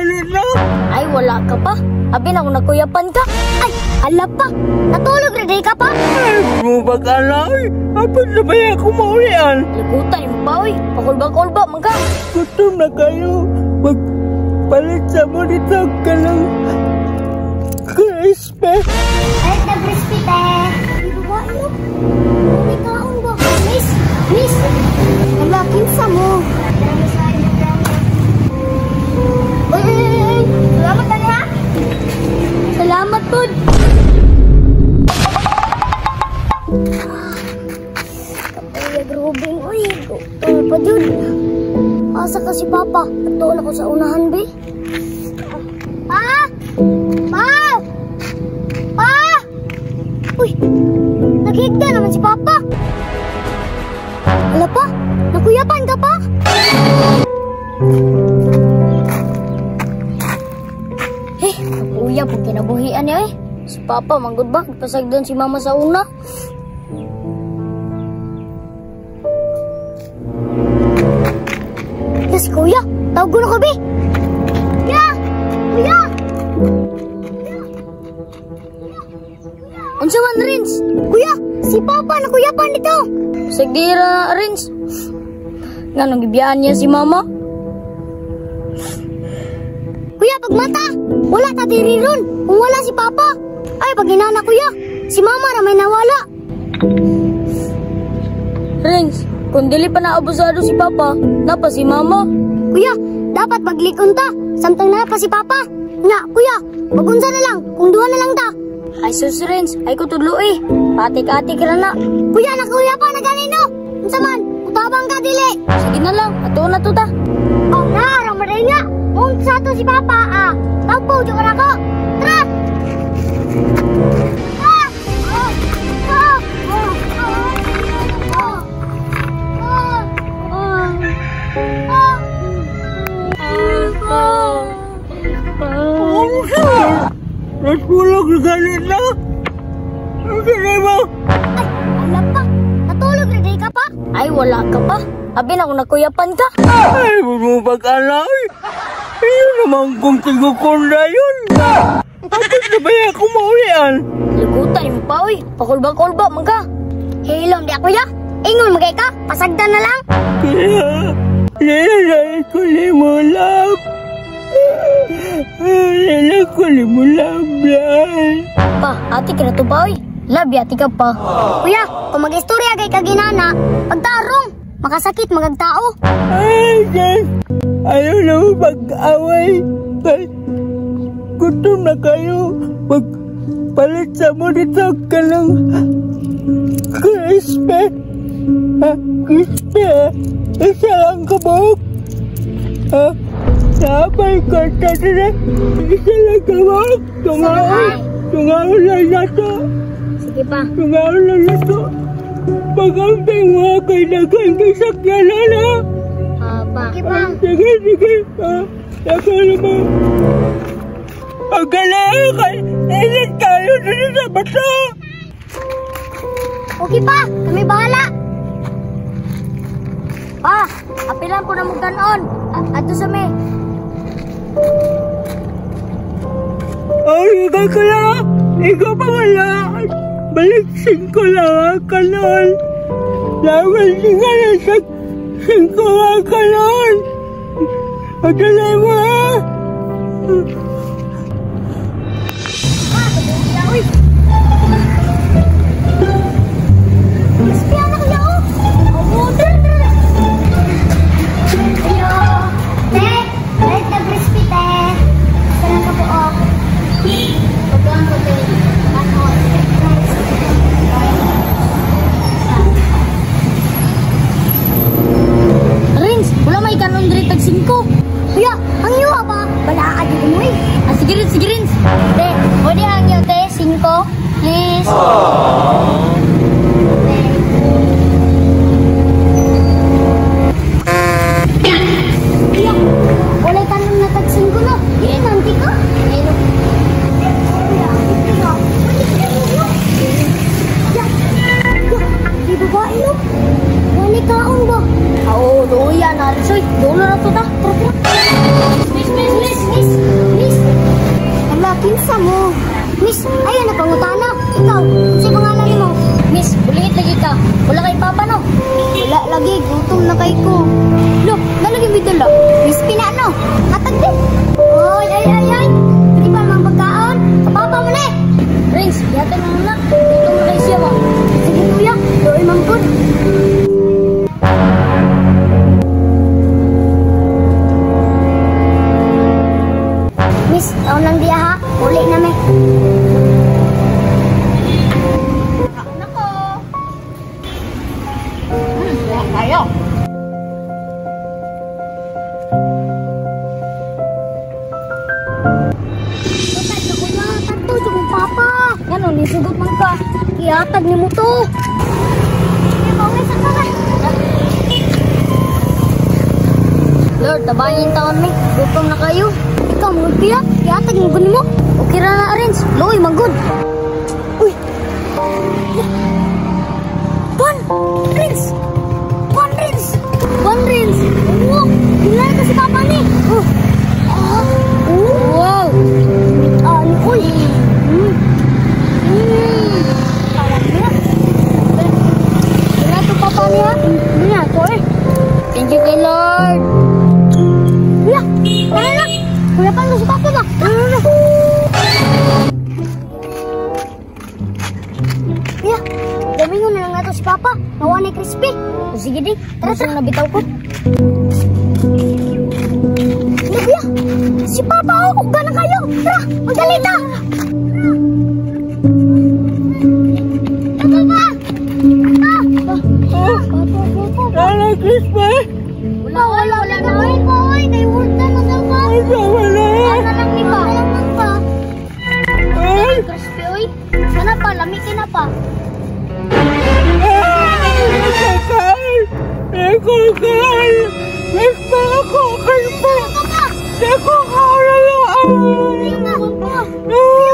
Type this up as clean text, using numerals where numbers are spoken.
galit na. Ay, wala ka pa. Abi na kung nagkuyapan ka. Ay, hala pa. Natulog rin ka pa. Ay, mubag alay. Apod na ba ako maulian? Ligutan mo pa, oy. Pakulba-kulba, man ka. Gutom na kayo. Magpalit sa mo dito ka lang. Crispy. Ay, na crispy, te. Di ba ba, ino? May kaon ba? Miss! Miss! Wala, kinsa mo. Uy, uy, uy, uy. Salamat na ha. Salamat, pod. Kapoy, grubing, uy. Gutom pa dyan. Asa ka si Papa? Atuon ako sa unahan, be. Pa! Pa! Pa! Uy! Naghigda naman si Papa! Wala pa! Nakuyapan ka pa! Eh, nakuya pag kinabuhian niya eh. Si Papa, manggod ba? Pasagdan si Mama sa una. Si Kuya, tawag ko na ko, be! Kuya! Kuya! Unsa man, Rins? Kuya, si Papa na kuya pa nito! Sagira, Rins. Nga nang gibiyaan niya si Mama. Kuya, pagmata! Wala ta diri ron kung wala si Papa. Ay, pag inana, Kuya, si Mama na may nawala. Rins, kung dili pa naabusado si Papa, napa si Mama. Kuya, dapat maglikon ta, samtang napa si Papa. Nga, Kuya, magunsa na lang, kung duha na lang ta. Ay sus, Rins, ay ko tudlo eh. Patik-atik ra na. Kuya, nakuya pa na ganino. Unsa man, utabang ka dili. Sige na lang, ato na to ta. Oh, na, rang maday nga. Unsa to si Papa, ah. Tagpo, jud ka nako. Tara! Ah! Ah! Ah! Ah! Ah! Ah! Ah! Ah! Natulog na galit na? Ang ganay mo? Ay, wala pa. Natulog na di ka pa? Ay, wala ka pa. Abi na kung nagkuyapan ka. Ay, mubag alay. Ayun naman kung tigukon na yun. Apod na ba ako maulian? Ligutan mo pa, uy. Pakulba-kulba, man ka. Hilom di ako ya. Ingon magay ka. Pasagdan na lang. Kaya, lilay ko limulab. Lilay ko limulab yan. Pa, ate ka na to pa, uy. Labi, ate ka pa. Kuya, kung mag-istorya kay kaginana, pagtarong, makasakit magagtao. Ay, guys, ayaw na mo mag-away. Gutom na kayo. Magpalit sa mo dito ka lang. Crispy. Ha? Crispy, ha? Isa lang kabuk. Ha? Sabay ko na. Isa lang kabuk. Tungaon. Tungaon lang na to. Sige pa. Tungaon lang na to. Pag-amping mo kay dagang sakyan na. Pa. Sige pa. Sige, sige. Ako naman. Ang galing! Init tayo dito sa bato! Okay pa! Kami bahala! Pa! Apilan ko na mong ganon! Ato sa may! Ay, ikaw ka lang! Ikaw pa wala! Balik 5 lang ang kanon! Lawan nga na sa 5 ang kanon! Ang galing mo ha! Rins, wala may kanon diri tag 5. Kuya, ang iyo ba? Balaad mo eh. Ah, sige Rins, sige Rins. Te, pwede ang iyo te, 5. Please. Kuya, wala kanon na tag 5 no. Dili man ti ka. Di babae no? Wala kaon ba? Oo, doon yan. Soy, dulo na to ta. Tara, tara. Miss, miss, miss, miss. Kinsa mo? Miss, ayaw na pangutana. Ikaw, unsay pangalan nimo? Miss, bulingit lagi ka. Wala kay papa, no? Wala lagi, gutom na kay ko. Lo, nalagi mi dala. Miss Pina, no? Hatag din. Oy, ay, ay, ay. Di ba mang pagkaon? Papa mo na eh. Rins, yata na na. Gutom na kay siya ba? Sige kuya, doy mangkod. Miss, ako nang diya ha. Uli na me. Nako. Kayo. Patay na kuya, tagto sa mong papa. Ano, nisugot man ka. Ihatag ni mo to. Lord, tabahin yung taon mi. Gutom na kayo. Ikaw, mga kuya, ihatag mo guni mo. Okay ra na, Arens. Loy, magod. Uy. Bon! Rins! Bon, Rins! Bon, Rins! Oo! Wala na si Papa ni. Oh. Ah. Wow! Ah, uy! Wala to Papa niya. Hindi na, ito eh. Thank you kay Lord. Wala! Wala na! Wala pa na si Papa ba? Wala na! Kuya, gamingon na lang nato si Papa. Nawa ni crispy. O sige di, tara tara. Nabitaw ko. Ano kuya? Si Papa oh, uga na kayo. Tara, magdali ta. Tara pa! Papa! Papa! Wala crispy. Wala, wala, wala na. Oy, oy, kay Wurta na daw pa. Wala, wala. Ano lang ni pa? Ano lang pa? Ay! Crispy, oy. Sana pa, lami ka na pa. Ay! Kakain! Ikaw kain! Crispy ako! Crispy! Ano ka? Ako kain! Ayun na. Ay!